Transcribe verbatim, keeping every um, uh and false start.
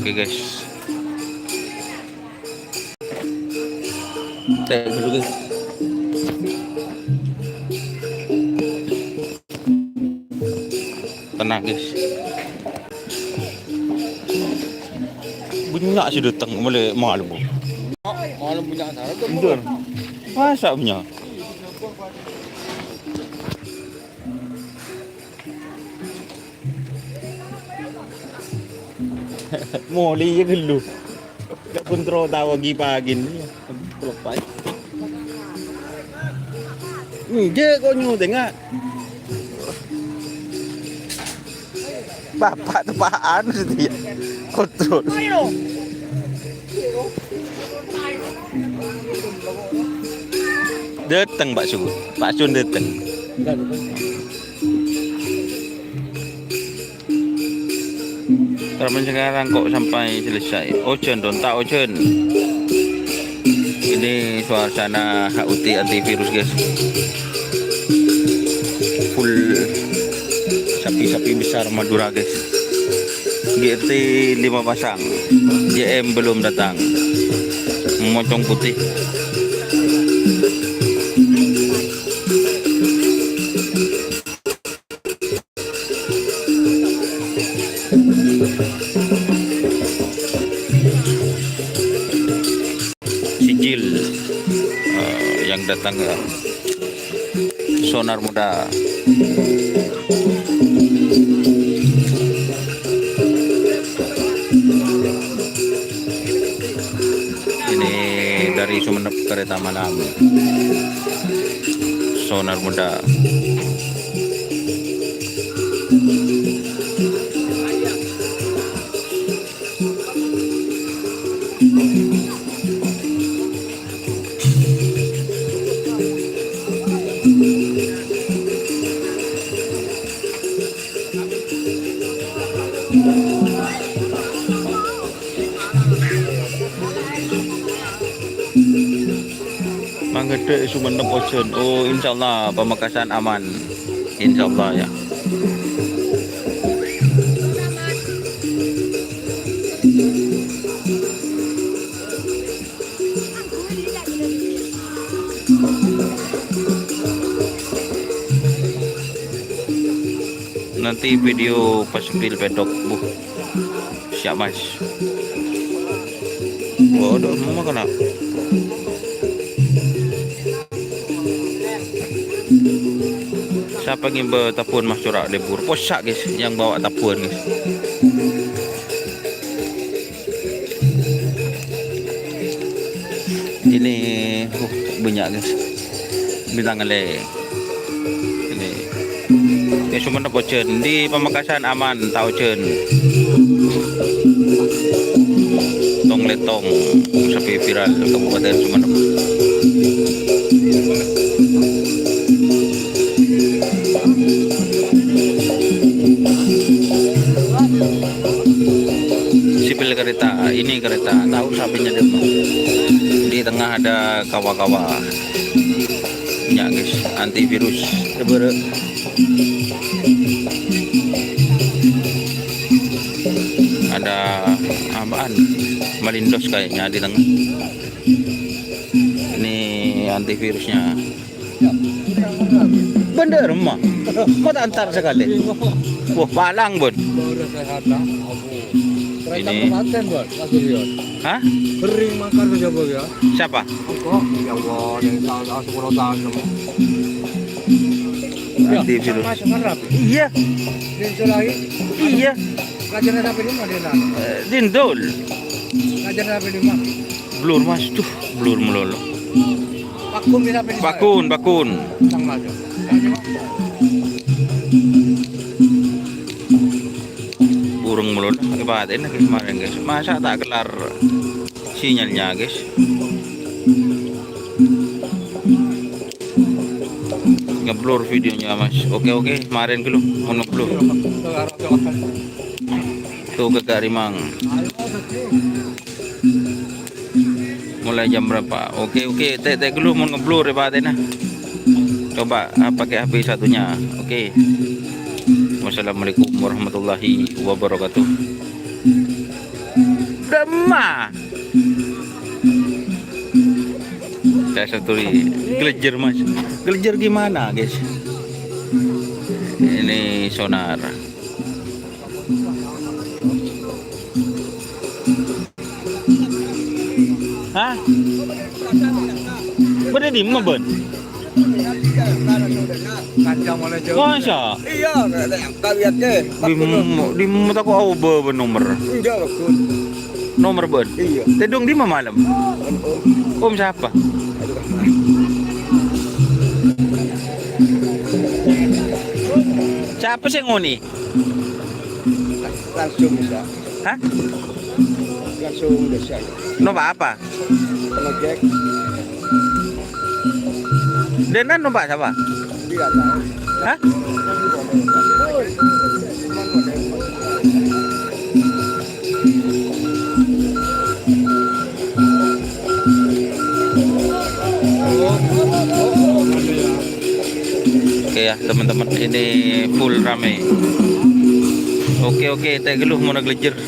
Oke, guys. Teh dulu, guys. Tenang, guys. Bânnya' sè dâteng, mulai malem, Bu. Malem bânnya' acara. Bhender. Masa' bânnya'? Molè iyâ ghâllu. Gak kontrol tao pagi-pagi ni. Lepas. Enggak kok nyuting, ah. Bapak tepa'an sih dia. Kontrol. Dâteng, Pak Su. Pak Sun dâteng. Sampai sekarang kok sampai selesai. Ojhân, dâ' ta' ojhân. Ini suasana H U T antivirus, guys. Full sapi-sapi besar Madura, guys. G R T lima pasang. J M belum datang. Mocong putih. Sijil, eh, yang datang, eh, Sonar Muda. Ini dari Sumenep Kereta Malam. Sonar Muda. Mangghâdhâ' è Sumenep ojhân. Oh, insyaallah Pamekasan aman. Insyaallah, ya. Nanti video pas pil pedok, Bu. Siap, Mas. Waduh, mama kena. Siapa yang bawa tabun, Mas, corak libur? Posak, guys, yang bawa tabun, guys. Ini, uh, banyak, guys. Bintang ele. Ini. Ini Sumenep ojhân. Di Pamekasan aman, ta' ojhân. Tong-letong, sapi viral Kabupaten Sumenep. Sipil kereta, ini kereta, tahu sapinya demo. Di tengah ada kawa-kawa. Ya, guys, antivirus. Coba, Rek. Ada apaan? Malindos kayaknya di tengah. Ini antivirusnya. Bhender, Ma. Kok tak antar sekali? Wah, palang, Bun. Baru sehat, Bang. Kereta ini kematen, Bun, Mas Suryo. Hah? Kering makan saja, Bun, ya. Siapa? Engkau, ya Allah, yang tahun-tahun sepuluh tahun. Ya, antivirus. Sama sekarang. Iya. Di Sulawesi. Iya. Pelajaran apa ini, Mas, di sana? Eh, Dindol. Pelajaran apa ini, Mas? Blur, Mas. Duh, blur melulu. Pakun, Mas, apa ini, Mas? Pakun, pakun. Sang Mas. Urung melulu, hebat ini kemarin, guys. Masa tak kelar sinyalnya, guys? Ngeblur videonya, Mas. Oke, oke, kemarin dulu mau ngeblur. Tuh, Kakak Rimang. Mulai jam berapa? Oke, oke, tek, tek dulu mau ngeblur ya, Pak Atena. Coba, ah, pakai H P satunya. Oke. Wassalamualaikum warahmatullahi wabarakatuh. Dâ'emma. Saya setuli gelejer, Mas. Gelejer gimana, guys? Ini sonar. Hah? Bâdâ è dimma bâ'na? Masa? Iyâ, kalian ke. Dimma, dimma tako' aobâ bâ'na nomer. Enggak, bagus. Nomer bâ'na? Iyâ. Tèdung dimma malem? Om. Om sapa? Sapa sè ngonè? Langsung bisa. Hah? Langsung bisa. Nompa' apa? Ngojek. Dâ'enna' nompa' sapa? Tidak tahu. Hah? Oke ya, teman-teman, ini full rame. Oke, oke, tè' ghâllu mon gelejer.